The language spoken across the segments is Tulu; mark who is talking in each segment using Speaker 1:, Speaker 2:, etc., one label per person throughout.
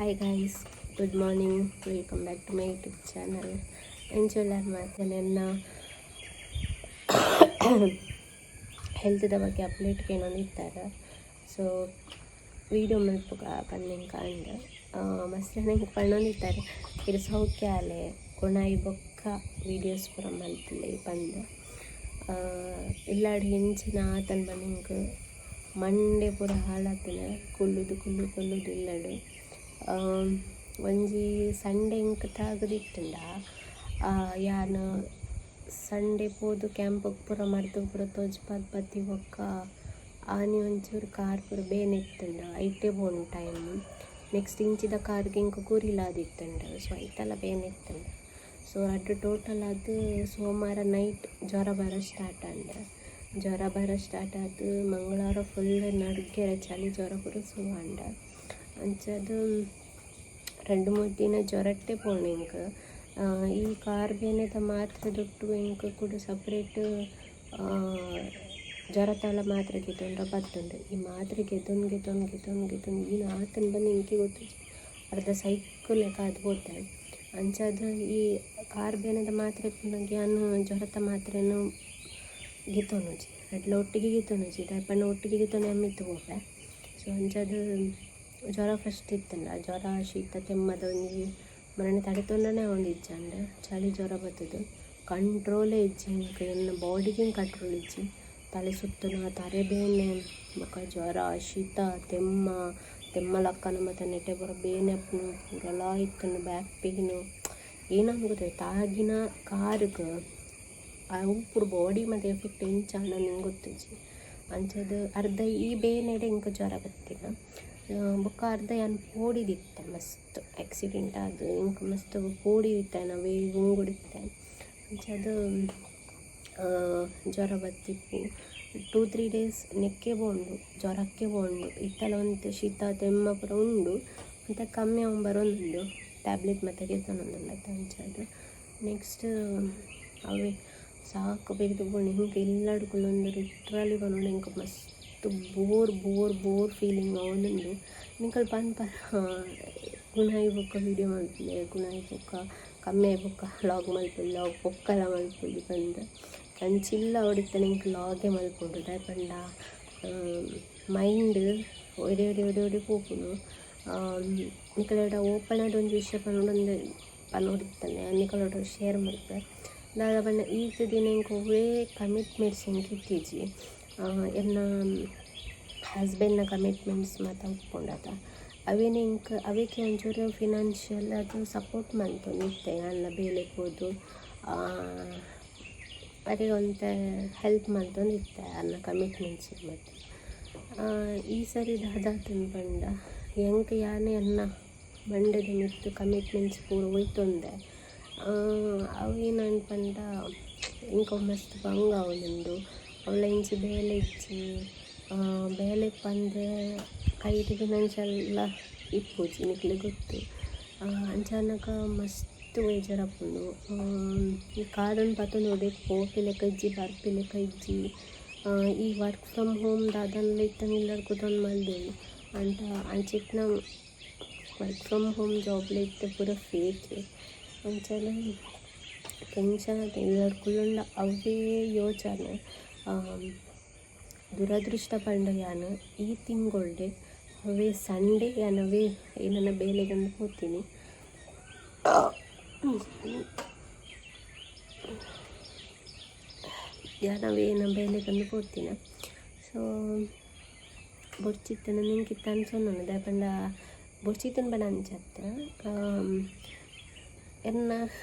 Speaker 1: Hi guys, good morning, welcome back to my YouTube channel. ಎಂಚ ಉಲ್ಲರ್ ಮಾತ? ಎನ್ನ ಹೆಲ್ತ್ದ ಬಗ್ಗೆ ಅಪ್ಡೇಟ್ ಕೇಳೊಂದಿತ್ತಾರೆ. ಸೊ ವೀಡಿಯೋ ಮಲ್ಪುಗ ಪನ್ನಿಂಕ ಅಂಡ್ ಮಸ್ತ್ ಜನ ಎಂಕ್ ಪಂಡೊಂದಿತ್ತಾರೆ, ಇರ್ ಸೌಖ್ಯ ಆಲೆ, ಗುಣ ಬೊಕ್ಕ ವೀಡಿಯೋಸ್ ಪೂರ ಮಲ್ಪುಲೆ ಪಂದ್. ಇಲ್ಲಾಡ್ ಎಂಚಿನ ಆತನ್ ಪಂಡ, ಮಂಡೆ ಪೂರ ಹಾಳಾತುಂಡು, ಕುಲ್ಲುದು ಕುಲ್ಲು ಕುಲ್ಲುದು. ಇಲ್ಲಡ್ ಒಂಜಿ ಸಂಡೆ ಎಂಕ್ ತಾಗದಿತ್ತುಂಡ, ಯಾನ್ ಸಂಡೆ ಪೋದು ಕ್ಯಾಂಪುಗ್ ಪೂರ ಮರ್ದ್ ಪೂರ ತೋಜ್ಪಾದ್ ಬತ್ತಿ ಬೊಕ್ಕ ಆನಿ ಒಂಚೂರು ಕಾರ್ ಪೂರ ಬೇನೆ ಇತ್ತುಂಡು, ಐಟೇ ಪೋಂಡು ಟೈಮ್. ನೆಕ್ಸ್ಟ್ ಇಂಚಿದ ಕಾರ್ಗ್ ಎಂಕ್ ಕೂರಿಲಾದಿತ್ತುಂಡು, ಸೊ ಐತಲ ಬೇನೆ ಇತ್ತುಂಡು. ಸೊ ರಡ್ಡ್ ಟೋಟಲ್ ಆದ್ ಸೋಮಾರ ನೈಟ್ ಜ್ವರ ಬರ ಸ್ಟಾರ್ಟ್ ಆಂಡ್. ಜ್ವರ ಬರ ಸ್ಟಾರ್ಟ್ ಆದ್ ಮಂಗಳವಾರ ಫುಲ್ ನಡುಗೆರೆ, ಚಳಿ ಜ್ವರ ಪೂರ ಶುರು ಆಂಡ್. ಅಂಚಾದ್ 2-3 ದಿನ ಜ್ವರಟ್ಟೆ ಪೋಂಡು ಎಂಕ್. ಈ ಕಾರ್ ಬೇನೆದ ಮಾತ್ರೆದೊಟ್ಟು ಎಂಕ್ ಕುಡ ಸಪ್ರೇಟ್ ಜ್ವರತಲ ಮಾತ್ರೆ ಗೆತೊಂಡ ಬತ್ತುಂಡು. ಈ ಮಾತ್ರೆ ಗೆತೊಂದು ಗೆತೊಂದು ಗೆತೊಂದು ಗೆತೊಂದು ಈನ ಆತನ್ ಪಂದ್ ಎಂಕೆ ಗೊತ್ತುಜಿ, ಅರ್ಧ ಸೈಕ್ ಲೆಕ್ಕ ಆದ್ ಪೋತೆ. ಅಂಚಾದ್ ಈ ಕಾರ್ ಬೇನೆದ ಮಾತ್ರೆ ಇಪ್ಪುನಗ ಯಾನ್ ಜ್ವರತ ಮಾತ್ರೆನ್ ಗೆತೊನುಜಿ, ರಡ್ಡ್ಲ ಒಟ್ಟಿಗೆ ಗೆತೊನುಜಿ. ದಾಯೆ ಪಂಡ ಒಟ್ಟಿಗೆ ಗೆತೊಂಡ ಮಿತ್ತ್ ಪೋಪೆ. ಸೊ ಅಂಚಾದ್ ಜ್ವರ ಫಸ್ಟ್ ಇತ್ತುಂಡ, ಜ್ವರ, ಶೀತ, ತೆಮ್ಮದ ಒಂಜಿ ಮರಣೆ ತಡೆತೊಂಡನೇ ಆವೊಂದಿಜ್ಜಂಡ್. ಚಳಿ ಜ್ವರ ಬತ್ತುದು ಕಂಟ್ರೋಲೇ ಇಜ್ಜಿ ಎಂಕ್, ಎನ್ನ ಬಾಡಿಗೆ ಕಂಟ್ರೋಲ್ ಇಜ್ಜಿ. ತಲೆ ಸುತ್ತುನ, ತರೆ ಬೇನೆ, ಬೊಕ ಜ್ವರ, ಶೀತ, ತೆಮ್ಮ, ತೆಮ್ಮ ಲಕ್ಕನ ಮಾತ ನೆಟೆ ಪೂರ ಬೇನೆ ಆಪುಂಡು, ಪೂರಲಾ ಇತ್ತುಂಡು. ಬ್ಯಾಕ್ ಪೇನ್ ಏನಂದ್ ಗೊತ್ತಾಯ್ತು. ತಾಗಿನ ಕಾರ್ಗ್ ಅವು ಪೂರ ಬಾಡಿ ಮಾತ ಎಫೆಕ್ಟ್ ಎಂಚ ಆಂಡ ನಂಗೆ ಗೊತ್ತುಜಿ. ಅಂಚಾದ್ ಅರ್ಧ ಈ ಬೇನೆಡ್ ಎಂಕ್ ಜ್ವರ ಬತ್ತಿನ. ಬೊಕ್ಕ ಅರ್ಧ ಯಾನ್ ಪೋಡಿದಿತ್ತೆ ಮಸ್ತ್, ಆಕ್ಸಿಡೆಂಟ್ ಆದ್ ಎಂಕ್ ಮಸ್ತ್ ಪೋಡಿದಿತ್ತೆ, ಅವೇ ಗುಂಗುಡಿತ್ತೆ. ಅಂಚಾದ್ ಜ್ವರ ಬತ್ತಿಪ್ಪು. 2-3 ಡೇಸ್ ನೆಕ್ಕೆ ಪೋಂಡು, ಜ್ವರಕ್ಕೆ ಪೋಂಡು. ಇತ್ತಲ ಒಂತೆ ಶೀತ, ತೆಮ್ಮ ಪೂರ ಉಂಡು ಅಂತ ಕಮ್ಮಿ ಆವೊಂದು ಬರೊಂದುಂಡು, ಟ್ಯಾಬ್ಲೆಟ್ ಮಾತ ಗೆತೊನೊಂದುಲ್ಲೆ. ಅಂಚಾದ್ ನೆಕ್ಸ್ಟ್ ಅವೇ ಸಾಕು ಬೇಗ ಪೋಂಡು ಎಂಕ್. ಇಲ್ಲಡ್ ಕುಲ್ಲೊಂದು ಲಿಟ್ರಲಿ ಪನೊಂಡು, ಎಂಕ್ ಮಸ್ತ್ ಬೋರ್ ಬೋರ್ ಬೋರ್ ಫೀಲಿಂಗ್ ಆವೊಂದುಂಡು. ನಿಕಲ್ ಪನ್ಪರ, ಗುಣ ಆಯಿ ಬೊಕ್ಕ ವೀಡಿಯೋ ಮಲ್ಪುಲೆ, ಗುಣ ಆಯಿ ಬೊಕ್ಕ, ಕಮ್ಮಿ ಆಯಿ ಬೊಕ್ಕ ವ್ಲಾಗ್ ಮಲ್ಪೊಲಿ, ವ್ಲಾಗ್ ಬೊಕ್ಕಲ ಮಲ್ಪೊಲಿ ಪಂದ್. ಅಂಚಿಲ್ಲ ಆವೊಡಿತ್ತಂಡ ಎಂಕ್ ವ್ಲಾಗೇ ಮಲ್ಪೊಡು. ದಾಯೆ ಪಂಡ ಮೈಂಡ್ ಒಡೆ ಒಡೆ ಒಡೆ ಒಡೆ ಪೋಪುಂಡು. ನಿಕಲೆಡ ಓಪನ್ ಆದ್ ಒಂಜಿ ವಿಷಯ ಪನೊಡೊಂದು ಪನೊಡಿತ್ತಂಡ ನಿಕಲೆಡ ಶೇರ್ ಮಲ್ಪುವೆ. ದಾದ ಪಂಡ, ಈತ್ ದಿನ ಎಂಕ್ ಒವ್ವೇ ಕಮಿಟ್ಮೆಂಟ್ಸ್ ಎಂಕ್ ಇತ್ತಿಜಿ. ಎನ್ನ ಹಸ್ಬೆಂಡ್ನ ಕಮಿಟ್ಮೆಂಟ್ಸ್ ಮಾತ ಉಪ್ಪುಂಡತ, ಅವೇನೆ ಎಂಕ್ ಅವೇಕೆ ಒಂಚೂರು ಫಿನಾನ್ಷಿಯಲ್ ಅದು ಸಪೋರ್ಟ್ ಮಲ್ತೊಂದಿತ್ತೆ. ಯಾನ್ಲ ಬೇಲೆಗ್ ಪೋದು ಅರೆಗ್ ಒಂತೆ ಹೆಲ್ಪ್ ಮಲ್ತೊಂದಿತ್ತೆ ಅರ್ನ ಕಮಿಟ್ಮೆಂಟ್ಸ್ ಮಾತ. ಈ ಸರಿ ದಾದಾತುಂಡು ಪಂಡ, ಎಂಕ್ ಯಾನೆ ಎನ್ನ ಮಂಡೆದ ಮಿತ್ತ್ ಕಮಿಟ್ಮೆಂಟ್ಸ್ ಪೂರ ಒಯ್ತೊಂದೆ. ಅವು ಏನಂತ ಪಂಡ, ಎಂಕ್ ಅವು ಮಸ್ತ್ ಬಂಗ ಆವೊಂದುಂಡು. ಅವ್ಲ ಇಂಚಿ ಬೇಲೆ ಇಜ್ಜಿ. ಬೇಲೆ ಪಂದ್ ಕೈಟ್ ಫಿನಾನ್ಷಿಯಲ್ ಇಪ್ಪುಜಿ, ನಿಕ್ಲೆಗ್ ಗೊತ್ತು. ಅಂಚಾನಗ ಮಸ್ತ್ ಬೇಜಾರಾಪುಂಡು. ಈ ಕಾರುನ್ ಪತೊಂದು ಒಡೆಗ್ ಪೋಪಿಲೆಕ ಇಜ್ಜಿ, ಬರ್ಪಿಲೆಕ ಇಜ್ಜಿ. ಈ ವರ್ಕ್ ಫ್ರಮ್ ಹೋಮ್ ದಾದನ್ಲ ಇತ್ತಂಡ ಇಲ್ಲಡ್ ಕುತೊಂದು ಮಲ್ದೊಲಿ. ಆಂಡ ಅಂಚಿತ್ತಿನ ವರ್ಕ್ ಫ್ರಮ್ ಹೋಮ್ ಜಾಬ್ಲ ಇತ್ತೆ ಪೂರ ಫೇಕ್. ಅಂಚನೆ ಟೆನ್ಷನ್ ಆತ ಇಲ್ಲಡ್ ಕುಲ್ಲುಂಡ ಅವ್ವೇ ಯೋಚನೆ. ದುರದೃಷ್ಟ ಪಂಡ, ಯಾನ್ ಈ ತಿಂಗೊಳ್ಡೆ ಅವೇ ಸಂಡೇ ಯಾನ್ ಅವೇ ಏನನ್ನ ಬೇಲೆಗಂದು ಪೋತೀನಿ. ಯಾನ್ ಅವೇ ಏನ ಬೇಲೆಗಂದು ಪೋತಿನ. ಸೊ ಬೊರ್ಚಿತ್ತಂಡ ನಿಂಕ್ ಇತ್ತೆ ಅನ್ಸೊಂದುಂಡು. ದಾಯೆ ಪಂಡ ಬೊರ್ಚಿತ್ತಂಡ ಪಂಡ ಅಂಚತ್ತ, ಎನ್ನ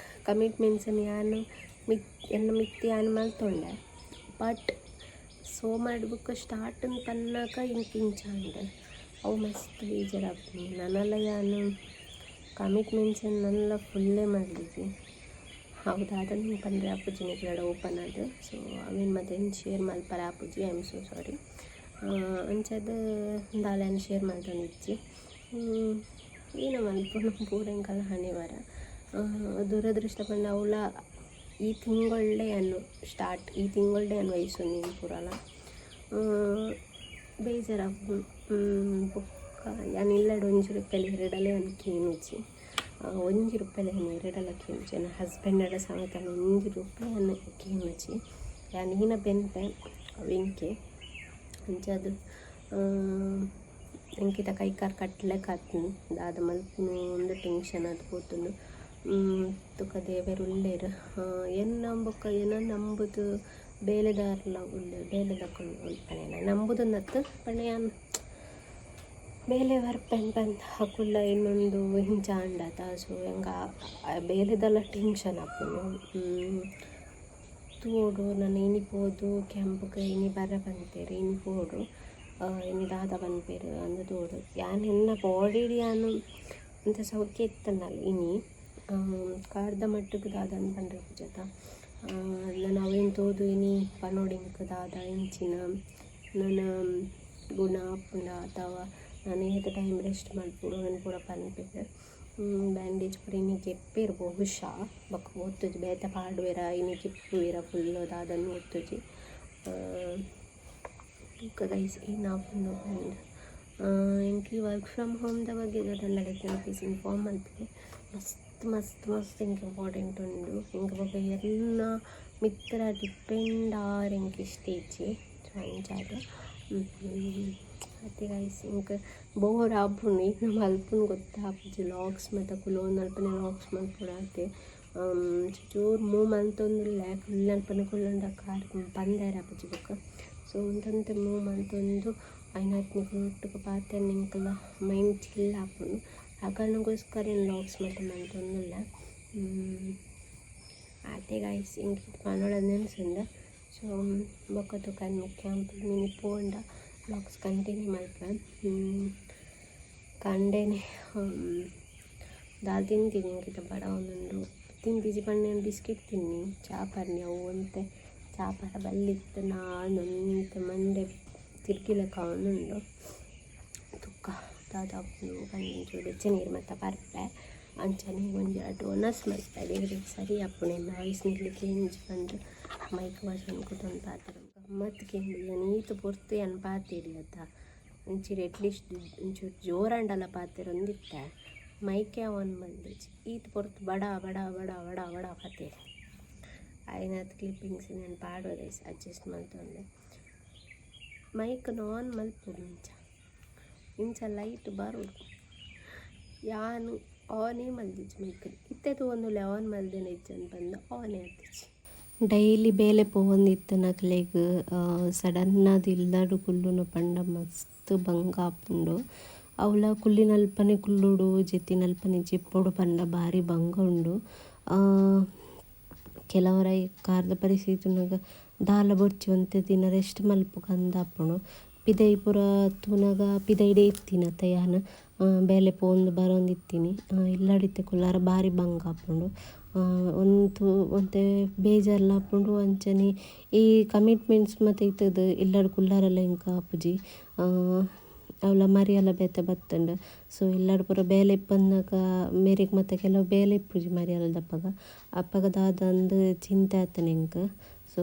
Speaker 1: ಕಮಿಟ್ಮೆಂಟ್ಸನ್ನು ಯಾನ್ ಮಿತ್ ಎನ್ನ ಮಿತ್ತ್ ಯಾನ್ ಮಲ್ತೊಂಡೆ. ಬಟ್ ಸೋಮಾರ ಬೊಕ್ಕ ಸ್ಟಾರ್ಟ್ ಪನ್ನಗ ಎಂಕ್ ಇಂಚ ಆಂಡ್. ಅವು ಮಸ್ತ್ ಬೇಜಾರಾಪುಂಡು. ನನಲ ಯಾನ್ ಕಮಿಟ್ಮೆಂಟ್ಸ್ ನನಲ ಫುಲ್ಲೇ ಮಲ್ದಿಜಿ. ಅವು ದಾದ ಪಂಡ್ರೆ ಆಪುಜಿ ನಿಕ್ಲೆಡ ಓಪನ್ ಆದ್. ಸೊ ಅವೆನ್ ಮಾತ ಶೇರ್ ಮಲ್ಪರೆ ಆಪುಜಿ, I am so sorry. ಅಂಚಾದ್ ದಾಲ ಯಾನ್ ಶೇರ್ ಮಲ್ತೊಂದಿಜ್ಜಿ. ಏನ ಮಲ್ಪುನು, ಪೂರ ಎಂಕಲ್ನ ಹಣೆ ಬರ. ದುರದೃಷ್ಟ ಪಂಡ, ಅವ್ಲ ಈ ತಿಂಗೊಳ್ಡೆ ಯಾನ್ ಸ್ಟಾರ್ಟ್, ಈ ತಿಂಗೊಳ್ಡೆ ಯಾನ್ ವಹಿಸೊಂದಿನಿ ಪೂರಲ. ಬೇಜಾರಾಪುಂಡು. ಬೊಕ್ಕ ಯಾನ್ ಇಲ್ಲಡ್ ಒಂಜಿ ರೂಪಾಯಿಲ ಏರೆಡಲ ಯಾನ್ ಕೇನುಜಿ. ಒಂಜಿ ರೂಪಾಯಿಲ ಯಾನ್ ಏರೆಡಲ ಕೇನುಜಿ. ಎನ್ನ ಹಸ್ಬೆಂಡಡ ಸಮೇತ ಒಂಜಿ ರೂಪಾಯಿ ಯಾನ್ ಕೇನುಜಿ. ಯಾನ್ ಈನ ಬೆನ್ಪೆ ಅವು ಎಂಕೆ. ಅಂಚಾದ್ ಎಂಕಿತ ಕೈಕಾರ್ ಕಟ್ಲೆಕ ಆತ್ಂಡ್. ದಾದ ಮಲ್ಪುನು ಅಂದ್ ಟೆನ್ಷನ್ ಆದ್ ಪೋತುಂಡು. ತುಕ ದೇವೆರ್ ಉಲ್ಲೆರ್. ಎನ್ನ ಬೊಕ್ಕ ಎನ ನಂಬುದು ಬೇಲೆದಾರ್ಲ ಉಲ್ಲೆರ್. ಬೇಲೆದಕುಲು ಪಂಡ ನಂಬುದನ್ನತ್ ಪಂಡ ಯಾನ್ ಬೇಲೆ ಬರ್ಪೆನ್ ಪಂದ್ ಅಕುಲ್ಲ ಇನ್ನೊಂದು ಇಂಚ ಆಂಡತ. ಸೊ ಎಂಕ್ ಬೇಲೆದಲ ಟೆನ್ಷನ್ ಆಪುಂಡು. ತೂವೊಡು ನನ ಇನಿ ಪೋದು ಕ್ಯಾಂಪ್ಗ್ ಇನಿ ಬರ್ರೆ ಪಂತೆರ್ ಇನಿ ಪೋವೊಡು. ಇನಿ ದಾದ ಪನ್ಪೆರ್ ಅಂದ್ ತೂವೊಡು. ಯಾನ್ ಎನ್ನ ಬಾಡಿಡ್ ಯಾನ್ ಒಂತೆ ಸೌಖ್ಯ ಇತ್ತುಂಡಲ್ ಇನಿ ಕಾರ್ದ ಮಟ್ಟುಗು ದಾದಂದ್ ಪಂಡ್ರೆ ಇಪ್ಪುಜತ. ನನ ಅವೆನ್ ತೂದು ಇನಿ ಪನೊಡು ಎಂಕ್ ದಾದ ಎಂಚಿನ ನನ ಗುಣ ಆಪುಂಡ ಅಥವಾ ನನ ಏತ್ ಟೈಮ್ ರೆಸ್ಟ್ ಮಲ್ಪೊಡು ಅವೆನ್ ಪೂರ ಪನ್ಪೆರ್. ಬ್ಯಾಂಡೇಜ್ ಪೂರ ಇನಿ ಗೆಪ್ಪೆರ್ ಬಹುಶಃ ಬೊಕ ಗೊತ್ತುಜಿ ಬೇತೆ ಪಾಡುವೆರ ಇನಿ ಗೆಪ್ಪುವೆರ ಫುಲ್ಲ್ ದಾದಂದ್ ಗೊತ್ತುಜಿ. ಬೊಕ ಗೈಸ್ ಏನಾಪುಂಡು ಪಂದ್ ಎಂಕ್ ಈ ವರ್ಕ್ ಫ್ರಮ್ ಹೋಮ್ ದ ಬಗ್ಗೆ ದಾದಂಡಲ ಇತ್ತ್ಂಡ ಪ್ಲೀಸ್ ಇನ್ಫಾರ್ಮ್ ಮಲ್ಪುಲೆ. ಮಸ್ತ್ ಮಸ್ತ್ ಮಸ್ತ್ ಎಂಕ್ ಇಂಪಾರ್ಟೆಂಟ್ ಉಂಡು. ಎಂಕ್ ಬೊಕ ಎನ್ನ ಮಿತ್ತ್ರ ಡಿಪೆಂಡ್ ಆವರೆ ಎಂಕ್ ಇಷ್ಟ ಇಜ್ಜಿ. ಸೊ ಅಂಚಾದ್ ಅತೆ ಗೈಸ್, ಎಂಕ್ ಬೋರ್ ಆಪುಂಡು. ಈತ್ನ ಮಲ್ಪುನು ಗೊತ್ತಾಪುಜಿ. ವ್ಲಾಗ್ಸ್ ಮಾತ ಕುಲೊಂದು ಅಲ್ಪನೆ ವ್ಲಾಗ್ಸ್ ಮಲ್ಪೊಡಾತೆ. ಚೂರು ಮೂವ್ ಮಲ್ತೊಂದುಲ್ಲೆ. ಕುಲ್ಲಲ್ಪನೆ ಕುಲ್ಲುಂಡ ಕಾರ್ ಪಂದೆರೆ ಆಪುಜಿ ಬೊಕ. ಸೊ ಒಂತೊಂತೆ ಮೂವ್ ಮಲ್ತೊಂದು ಐನಾತ್ ನಿಕಲ್ನ ಒಟ್ಟುಗು ಪಾತೆರ್ಂಡ ಎಂಕಲ ಮೈಂಡ್ ಚಿಲ್ ಆಪುಂಡು. ಆ ಕಾರಣಕ್ಕೋಸ್ಕರ ಯಾನ್ ವ್ಲಾಗ್ಸ್ ಮಾತ ಮಲ್ತೊಂದುಲ್ಲೆ. ಆತೆ ಗೈಸ್, ಎಂಕ್ ಪನೊಡಂದ್ ಎನ್ಸೊಂದೆ. ಸೊ ಬೊಕ ತುಕ ಕ್ಯಾಂಪ್ ಮಿನಿ ಪೋಂಡ ವ್ಲಾಗ್ಸ್ ಕಂಟಿನ್ಯೂ ಮಲ್ಪುವೆ. ಕಾಂಡೆನೆ ದಾಲ್ ತಿಂದಿನಿ. ಎಂಕ್ ಇತ್ತೆ ಬಡವೊಂದುಂಡು. ತಿಂದಿಜಿ ಪಂಡ ಯಾನ್ ಬಿಸ್ಕೆಟ್ ತಿನ್ನಿ, ಚಾ ಪರ್ನಿ. ಅವು ಒಂತೆ ಚಾ ಪರ ಬಲ್ಲಿತ್ತು ನಾನ್ ಒಂತೆ ಮಂಡೆ ತಿರ್ಗಿಲೆಕ್ಕ ಆವೊಂದುಂಡು. ತುಕ್ಕ ದಾದ ಆಪುಂಡು ಪಂದ್. ಬೆಚ್ಚ ನೀರು ಮಾತ ಪರ್ಪೆ. ಅಂಚನೆ ಒಂಜಿ ರಡ್ಡ್ ಒನಸ್ ಮಲ್ಪೆ. ಬೇಗ ಬೇಗ ಸರಿ ಆಪುಂಡು. ಎನ್ನ ವಾಯ್ಸ್ ನಿಕ್ಲೆಗ್ ಕೇನುಜಿ ಪಂದ್ ಮೈಕ್ ಪತೊಂದು ಕುತ್ತೊಂದು ಪಾತೆರ ಗಮ್ಮತ್ ಕೇಂಡು. ಯಾನ್ ಈತ್ ಪೊರ್ತು ಯಾನ್ ಪಾತೆರಿ ಅತ್ತ, ಒಂಚೂರು ಎಟ್ಲೀಸ್ಟ್ ಒಂಚೂರು ಜೋರಾಂಡಲ ಪಾತೆರೊಂದಿತ್ತೆ. ಮೈಕೆ ಆನ್ ಮಲ್ದಿಜಿ. ಈತ್ ಪೊರ್ತು ಬಡ ಬಡ ಬಡ ಬಡ ಬಡ ಪಾತೆರಿ. ಆಯ್ನಾತ್ ಕ್ಲಿಪ್ಪಿಂಗ್ಸ್ ನಾನು ಪಾಡುವ ಗೈಸ್, ಅಡ್ಜಸ್ಟ್ ಮಲ್ತೊಂದು. ಮೈಕ್ ಆನ್ ಮಲ್ಪೊಡು. ಇಂಚ ಇಂಚ ಲೈಟ್ ಬರೋಡು. ಯಾನ್ ಆನೇ ಮಲ್ದಿಜಿ ಮೈಕ್. ಇತ್ತೆ ತೂವೊಂದುಲ್ಲೆ ಆನ್ ಮಲ್ದಿನ ಇಜ್ಜಂದ್ ಪಂದ್. ಆನೇ ಆತಿಜಿ. ಡೈಲಿ ಬೇಲೆ ಪೋವೊಂದಿತ್ತಿನಕ್ಲೆಗ್ ಸಡನ್ ಆದ್ ಇಲ್ಲಡ್ ಕುಲ್ಲುನು ಪಂಡ ಮಸ್ತ್ ಬಂಗ ಆಪುಂಡು. ಅವ್ಲ ಕುಲ್ಲಿನಲ್ಪನೆ ಕುಲ್ಲುಡು, ಜೆತ್ತಿನಲ್ಪನೆ ಜೆಪ್ಪೊಡು ಪಂಡ ಬಾರಿ ಬಂಗ ಉಂಡು. ಕೆಲವೊರ ಕಾರ್ದ ಪರಿಸ್ಥಿತಿ ತೂನಗ ದಾಲ ಬೊರ್ಚಿ, ಒಂತೆ ದಿನ ರೆಸ್ಟ್ ಮಲ್ಪುಗ ಅಂದ್ ಆಪುಂಡು. ಪಿದಯಿ ಪೂರ ತೂನಗ ಪಿದಯಿಡೆ ಇತ್ತಿನತ ಯಾನ್ ಬೇಲೆ ಪೋವೊಂದು ಬರೊಂದಿತ್ತೀನಿ. ಇಲ್ಲಡ್ ಇತ್ತೆ ಕುಲ್ಲರ ಬಾರಿ ಬಂಗ ಆಪುಂಡು. ಒಂತು ಒಂತೆ ಬೇಜಾರ್ಲ ಆಪುಂಡು. ಅಂಚನೆ ಈ ಕಮಿಟ್ಮೆಂಟ್ಸ್ ಮಾತ ಇತ್ತುದು ಇಲ್ಲಡ್ ಕುಲ್ಲರೆಲ ಎಂಕ್ ಆಪುಜಿ. ಅವ್ಲ ಮರಿಯಲ ಬೇತೆ ಬತ್ತುಂಡು. ಸೊ ಇಲ್ಲಡ್ ಪೂರ ಬೇಲೆ ಇಪ್ಪುನಗ ಮೇರೆಗ್ ಮಾತ ಕೆಲವು ಬೇಲೆ ಇಪ್ಪುಜಿ ಮರಿಯಲದಪಗ. ಅಪಗ ದಾದಂದ್ ಚಿಂತೆ ಆತುಂಡು ಎಂಕ್. ಸೊ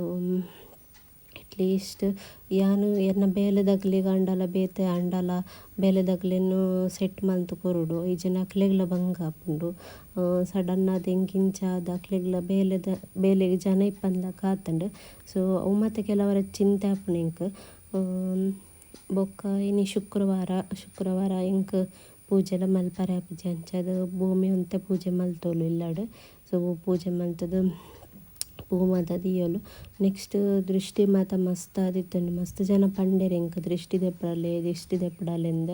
Speaker 1: ಅಟ್ಲೀಸ್ಟ್ ಯಾನ್ ಎನ್ನ ಬೇಲೆದಕ್ಲೆಗ್ ಆಂಡಲ ಬೇತೆ ಆಂಡಲ ಬೇಲೆದಕ್ಲೆನ್ ಸೆಟ್ ಮಲ್ತ್ ಕೊರೊಡು. ಇಜ್ಜಿಂಡ ಅಕ್ಲೆಗ್ಲ ಬಂಗ ಆಪುಂಡು. ಸಡನ್ ಆದ್ ಎಂಕ್ ಇಂಚ ಆದ್ ಅಕ್ಲೆಗ್ಲ ಬೇಲೆದ ಬೇಲೆಗ್ ಜನ ಇಪ್ಪಂದ್ಲಕ ಆತುಂಡು. ಸೊ ಅವು ಮಾತ ಕೆಲವರ ಚಿಂತೆ ಆಪುಂಡು ಎಂಕ್. ಬೊಕ್ಕ ಇನಿ ಶುಕ್ರವಾರ. ಶುಕ್ರವಾರ ಎಂಕ್ ಪೂಜೆಲ ಮಲ್ಪರೆ ಆಪುಜಿ. ಅಂಚಾದ್ ಭೂಮಿ ಒಂತೆ ಪೂಜೆ ಮಲ್ತೊಲು ಇಲ್ಲಡ್. ಸೊ ಪೂಜೆ ಮಲ್ತುದು ಪೂ ಮಾತ ದೀಯೊಲು. ನೆಕ್ಸ್ಟ್ ದೃಷ್ಟಿ ಮಾತ ಮಸ್ತ್ ಆದಿತ್ತುಂಡು. ಮಸ್ತ್ ಜನ ಪಂಡೆರ್ ಎಂಕ್ ದೃಷ್ಟಿ ದೆಪ್ಪಡಲೆ, ದೃಷ್ಟಿ ದೆಪ್ಪಡಲೆಂದ್.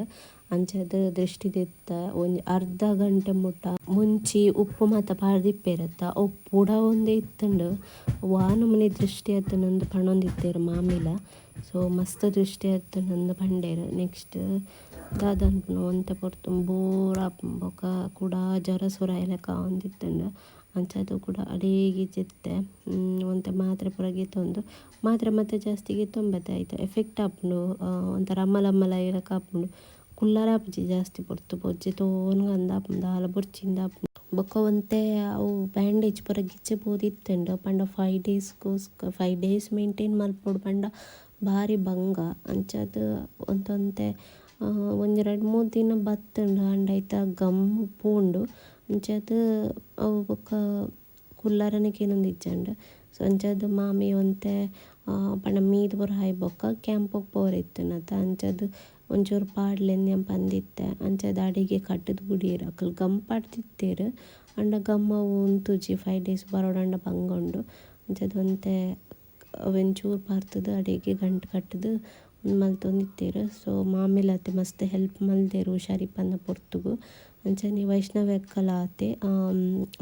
Speaker 1: ಅಂಚಾದ್ ದೃಷ್ಟಿ ದೆತ್ತ. ಒಂಜಿ ಅರ್ಧ ಗಂಟೆ ಮುಟ್ಟ ಮುಂಚಿ ಉಪ್ಪು ಮಾತ ಪಾಡ್ದಿಪ್ಪೆರತ್ತ, ಅವು ಪುಡವೊಂದೇ ಇತ್ತುಂಡು. ವಾ ನಮೂನೆ ದೃಷ್ಟಿ ಆತುಂಡು ಪನೊಂದಿತ್ತೆರ್ ಮಾಮಿಲ. ಸೊ ಮಸ್ತ್ ದೃಷ್ಟಿ ಆತುಂಡು ಪಂಡೆರ್. ನೆಕ್ಸ್ಟ್ ದಾದ ಅನ್ಪುನ, ಒಂತೆ ಪೊರ್ತು ಬೋರ್ ಆಪುಂಡು. ಬೊಕ ಕುಡ ಜ್ವರ ಸುರು ಆಯಿಲೆಕ ಆವೊಂದಿತ್ತುಂಡು. ಅಂಚಾದ್ ಕುಡ ಅಡೇಗೆ ಜೆತ್ತೆ. ಒಂತೆ ಮಾತ್ರೆ ಪೂರ ಗೆತೊಂದು, ಮಾತ್ರೆ ಮಾತ ಜಾಸ್ತಿ ಗೆತೊಂಬೆತೆ, ಐತ ಎಫೆಕ್ಟ್ ಆಪುಂಡು. ಒಂಥರ ಅಮಲ ಅಮಲ ಆಯಿಲೆಕ ಆಪುಂಡು. ಕುಲ್ಲರೆ ಆಪುಜಿ ಜಾಸ್ತಿ ಪೊರ್ತು. ಬೊಜ್ಜೆ ತೋನ್ಗ ಅಂದ್ ಆಪುಂಡು, ದಾಲ ಬೊರ್ಚಿಂದ್ ಆಪುಂಡು. ಬೊಕ ಒಂತೆ ಅವು ಬ್ಯಾಂಡೇಜ್ ಪೂರ ಗಿಚ್ಚೆ ಪೋದಿತ್ತುಂಡು. ಪಂಡ 5 ಡೇಸ್ಗೋಸ್ಕರ 5 ಡೇಸ್ ಮೇಂಟೈನ್ ಮಲ್ಪೊಡು ಪಂಡ ಬಾರಿ ಬಂಗ. ಅಂಚಾದ್ ಒಂತೆ ಒಂತೆ ಒಂಜಿ ರಡ್ಡ್ ಮೂಜಿ ದಿನ ಬತ್ತುಂಡು ಆಂಡ ಐತ ಗಮ್ ಪೋಂಡು ಅಂಚಾದ್ ಅವು ಬೊಕ್ಕ ಕುಲ್ಲರನೆ ಕೇನೊಂದಿಜ್ಜಂಡ್. ಸೊ ಅಂಚಾದ್ ಮಾಮಿ ಒಂತೆ ಪಂಡ ಮೀದ್ ಪೂರ ಆಯಿ ಬೊಕ್ಕ ಕ್ಯಾಂಪುಗ್ ಪೋರೆ ಇತ್ತಿನತ ಅಂಚಾದ್ ಒಂಚೂರು ಪಾಡ್ಲೆಂದ್ ಯಾನ್ ಪಂದಿತ್ತೆ. ಅಂಚಾದ್ ಅಡಿಗೆ ಕಟ್ಟುದು ಬುಡಿಯೆರ್ ಅಕುಲು ಗಮ್ ಪಾಡ್ದಿತ್ತೆರ್ ಆಂಡ ಗಮ್ ಅವು ಉಂತುಜಿ 5 ಡೇಸ್ ಬರೋಡಂಡ ಬಂಗ ಉಂಡು. ಅಂಚಾದ್ ಒಂತೆ ಅವೆನ್ ಚೂರು ಪಾರ್ತುದು ಅಡಿಗೆ ಗಂಟು ಕಟ್ಟುದು ಉಂದು ಮಲ್ತೊಂದಿತ್ತೆರ್. ಸೊ ಮಾಮಿಲತೆ ಮಸ್ತ್ ಹೆಲ್ಪ್ ಮಲ್ದೆರ್ ಹುಷಾರಿಪ್ಪಂದ ಪೊರ್ತುಗು. ಅಂಚನೆ ವೈಷ್ಣವಿ ಅಕ್ಕಲ ಆತೆ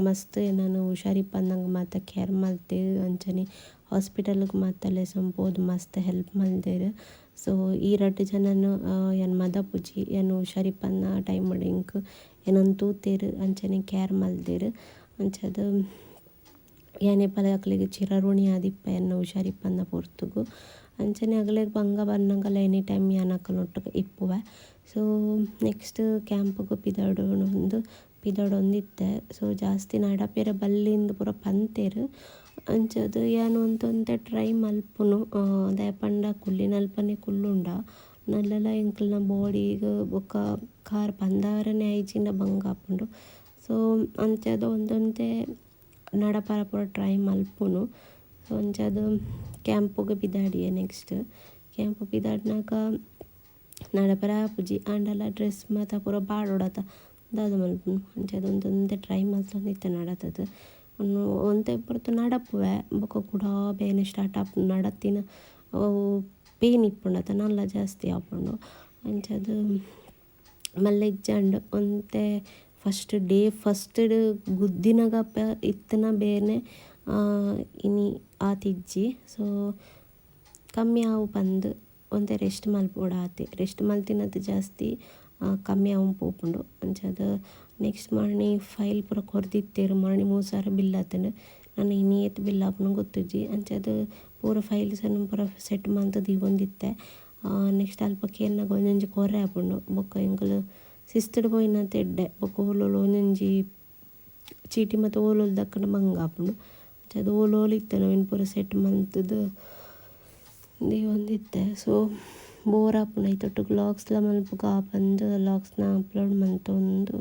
Speaker 1: ಮಸ್ತ್ ಎನನ್ ಹುಷಾರಿಪ್ಪಂದಂಗ ಮಾತ ಕೇರ್ ಮಲ್ತೆರ್. ಅಂಚನೆ ಹಾಸ್ಪಿಟಲ್ಗ್ ಮಾತ ಲೆಸೊಂದು ಪೋದು ಮಸ್ತ್ ಹೆಲ್ಪ್ ಮಲ್ದೆರ್. ಸೊ ಈ ರಡ್ಡ್ ಜನನ್ ಯಾನ್ ಮದಪುಜಿ. ಯಾನ್ ಹುಷಾರಿಪ್ಪಂದ ಟೈಮ್ ಎಂಕ್ ಎನನ್ ತೂತೆರ್ ಅಂಚನೆ ಕೇರ್ ಮಲ್ದೆರ್. ಅಂಚಾದ್ ಯಾನ್ ಏಪಲ ಅಕ್ಲೆಗ್ ಚಿರಋಣಿ ಆದಿಪ್ಪೆ ಎನ್ನ ಹುಷಾರಿಪ್ಪಂದ ಪೊರ್ತುಗು. ಅಂಚನೆ ಅಗಲೆಗ್ ಬಂಗ ಬನ್ನಗಲ ಎನಿ ಟೈಮ್ ಯಾನ್ ಅಕಲ್ನೊಟ್ಟುಗು ಇಪ್ಪುವೆ. ಸೊ ನೆಕ್ಸ್ಟ್ ಕ್ಯಾಂಪುಗು ಪಿದಡೊಂದು ಪಿದಡೊಂದಿತ್ತೆ. ಸೊ ಜಾಸ್ತಿ ನಡಪೆರೆ ಬಲ್ಲಿಂದ್ ಪೂರ ಪಂತೆರ್. ಅಂಚಾದ್ ಯಾನ್ ಒಂತೆ ಟ್ರೈ ಮಲ್ಪುನು ದಾಯೆ ಪಂಡ ಕುಲ್ಲಿನಲ್ಪನೆ ಕುಲ್ಲುಂಡ ನಲ್ಲಲ ಎಂಕಲ್ನ ಬೋಡಿಗ್ ಬೊಕ್ಕ ಕಾರ್ ಪಂದಾರನೆ ಆಯಿಜಿಂಡ ಬಂಗ ಆಪುಂಡು. ಸೊ ಅಂಚಾದ್ ಒಂತೊಂತೆ ನಡಪರ ಪೂರ ಟ್ರೈ ಮಲ್ಪುನು. ಸೊ ಅಂಚಾದ್ ಕ್ಯಾಂಪುಗು ಪಿದಾಡಿಯೆ ನೆಕ್ಸ್ಟ್ ಕ್ಯಾಂಪು ಪಿದಾಡ್ನಗ ನಡಪರ ಆಪುಜಿ ಆಂಡಲ ಡ್ರೆಸ್ ಮಾತ ಪೂರ ಪಾಡೊಡತ ದಾದ ಮಲ್ಪುನು. ಅಂಚಾದ್ ಒಂತೊಂತೆ ಟ್ರೈ ಮಲ್ತೊಂದಿತ್ತೆ ನಡತದು. ಒಂತೆ ಪೊರ್ತು ನಡಪುವೆ ಬೊಕ್ಕ ಕುಡ ಬೇನೆ ಸ್ಟಾರ್ಟ್ ಆಪುಂಡು. ನಡತಿನ ಅವು ಪೇನ್ ಇಪ್ಪುಂಡು ನಲ್ಲ ಜಾಸ್ತಿ ಆಪುಂಡು. ಅಂಚಾದ್ ಮಲ್ಲ ಇಜ್ಜಂಡ್ ಒಂತೆ ಫಸ್ಟ್ ಡೇ ಫಸ್ಟ್ ಗುದ್ದಿನಗ ಇತ್ತಿನ ಬೇನೆ ಇನಿ ಆತಿಜ್ಜಿ. ಸೊ ಕಮ್ಮಿ ಆವು ಪಂದ್ ಒಂತೆ ರೆಸ್ಟ್ ಮಲ್ಪೊಡಾತೆ. ರೆಸ್ಟ್ ಮಲ್ತಿನತ್ ಜಾಸ್ತಿ ಕಮ್ಮಿ ಆವು ಪೋಪುಂಡು. ಅಂಚಾದ್ ನೆಕ್ಸ್ಟ್ ಮಾರ್ನಿಂಗ್ ಫೈಲ್ ಪೂರ ಕೊರ್ದಿತ್ತೆರ್. ಮಾರ್ನಿಂಗ್ 3000 ಬಿಲ್ ಆತ್ಂಡ್. ನನ ಇನಿ ಏತ್ ಬಿಲ್ ಆಪುಂಡು ಗೊತ್ತುಜ್ಜಿ. ಅಂಚಾದ್ ಪೂರ ಫೈಲ್ಸ್ ಪೂರ ಸೆಟ್ ಮಲ್ತ್ ದೀವೊಂದಿತ್ತೆ. ನೆಕ್ಸ್ಟ್ ಅಲ್ಪ ಕೇನ್ನಗ ಒಂಜೊಂಜಿ ಕೊರೆ ಆಪುಂಡು. ಬೊಕ್ಕ ಎಂಕುಲು ಶಿಸ್ತುಡು ಪೋಯಿನತೆ ಎಡ್ಡೆ. ಬೊಕ್ಕ ಓಲೋಲು ಒಂಜೊಂಜಿ ಚೀಟಿ ಮಾತ ಓಲೋಲು ದಕ್ಕಂಡ ಬಂಗ ಆಪುಂಡು. ಅಂಚಾದ್ ಓಲೋಲು ಇತ್ತ್ಂಡ್ ಅವೆನ್ ಪೂರ ಸೆಟ್ ಮಲ್ತ್‌ದ್ ದೀವೊಂದಿತ್ತೆ. ಸೊ ಬೋರ್ ಆಪುಂಡು ಐತೊಟ್ಟುಗು ವ್ಲಾಗ್ಸ್‌ಲ ಮಲ್ಪುಗ ಪಂದ್ ವ್ಲಾಗ್ಸ್‌ನ ಅಪ್ಲೋಡ್ ಮಲ್ತೊಂದು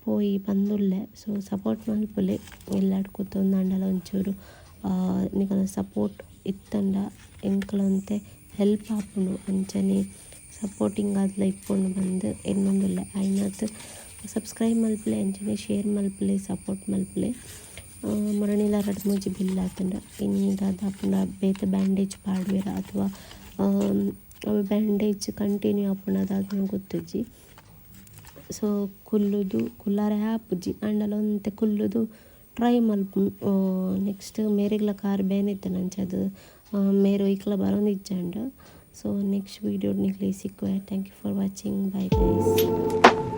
Speaker 1: ಪೋಯಿ ಪಂದುಲ್ಲೆ. ಸೊ ಸಪೋರ್ಟ್ ಮಲ್ಪುಲೆ ಎಲ್ಲಾಡ್ ಕೂತೊಂದಾಂಡಲ ಒಂಚೂರು ನಿಕಲ್ನ ಸಪೋರ್ಟ್ ಇತ್ತಂಡ ಎಂಕಲ ಒಂತೆ ಹೆಲ್ಪ್ ಆಪುಂಡು. ಅಂಚನೆ ಸಪೋರ್ಟಿಂಗ್ ಆದ್ಲ ಇಪ್ಪುಂಡು ಪಂದ್ ಎನ್ನೊಂದುಲ್ಲೆ. ಆಯಿನಾತ್ ಸಬ್ಸ್ಕ್ರೈಬ್ ಮಲ್ಪುಲೆ ಅಂಚನೆ ಶೇರ್ ಮಲ್ಪುಲೆ ಸಪೋರ್ಟ್ ಮಲ್ಪುಲೆ. ಮೊರಣಿಲ ರಡ್ಡ್ ಮೂಜಿ ಬಿಲ್ ಆತುಂಡ ಇನಿ ದಾದ ಆಪುಂಡ ಬೇತೆ ಬ್ಯಾಂಡೇಜ್ ಪಾಡುವೆರ ಅಥವಾ ಅವು ಬ್ಯಾಂಡೇಜ್ ಕಂಟಿನ್ಯೂ ಆಪುಂಡ ದಾದ ಗೊತ್ತುಜ್ಜಿ. ಸೊ ಕುಲ್ಲುದು ಕುಲ್ಲರೆ ಆಪುಜಿ ಆಂಡಲ ಒಂತೆ ಕುಲ್ಲುದು ಟ್ರೈ ಮಲ್ಪುನು. ನೆಕ್ಸ್ಟ್ ಮೇರೆಗ್ಲ ಕಾರ್ ಬೇನೆ ಇತ್ತ್ಂಡ್ ಅಂಚಾದ್ ಮೇರ್ ಒಯ್ಕ್ಲ ಬರೊಂದಿಜ್ಜಂಡ್. ಸೊ ನೆಕ್ಸ್ಟ್ ವೀಡಿಯೋ ನಿಕ್ಲೆಗ್ ಸಿಕ್ಕುವೆ. Thank you for watching. Bye guys.